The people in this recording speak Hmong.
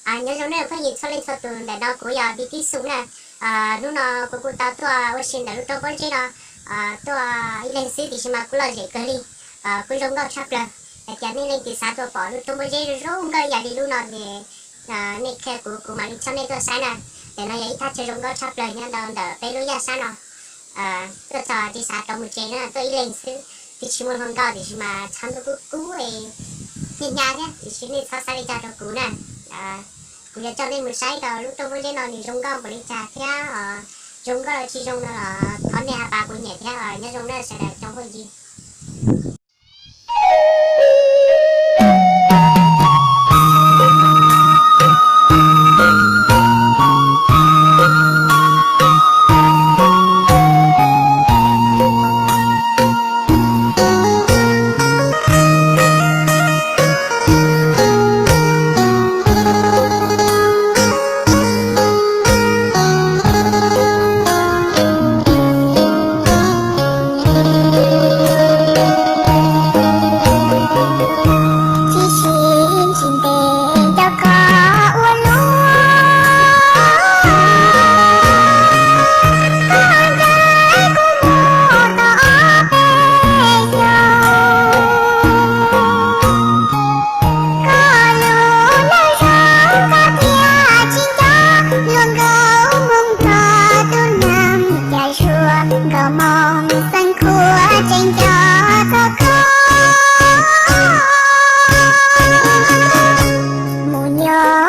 Nyob zoo nej phooj ywg txhua leej txhua tus, ntawm no kuv yog Pi Tib Xu na. Hnub no kuv kuj tau tuaj ua si ntawm lub roob pob zeb no tuaj ib leeg xwb tiam sis mas kuv lom zem kawg li. Kuv zoo nkauj tshaj plaws. Hais tias nej leej twg xav tuaj pom lub roob pob zeb zoo nkauj ib yam li lub no ces nej qhia kuv, kuv mam li coj nej tuaj saib na. Ntawm no yog ib thaj chaw zoo nkauj tshaj plaws nyob rau ntawm peb lub yaj sab no. Tuaj txog tsis xav rov mus tsev na, tuaj ib leeg xwb, twb tsis muaj hluas nkauj tiam sis mas tshav ntuj kub kub, hnyiab hnyiab thiab tiam sis nej txhob xav li cas rau kuv na. Kuv yuav coj nej mus saib rau lub roob pob zeb no nws zoo nkauj npaum li cas thiab zoo nkauj los tsis zoo no los thov nej ha pas kuv nyiam thiab. Nyob zoo na sawv daws cov phooj ywg. Tsis sib ntsib ntev nco koj ua luaj, koj ncaim kuv mus tau ob peb xyoos. Koj lub neej zoo koj tiag tsis nco, luag nkauj mus nrog tus neeg cas zuag, nkauj Hmoob xeeb Khuam tseem nco txog koj. Mus nyob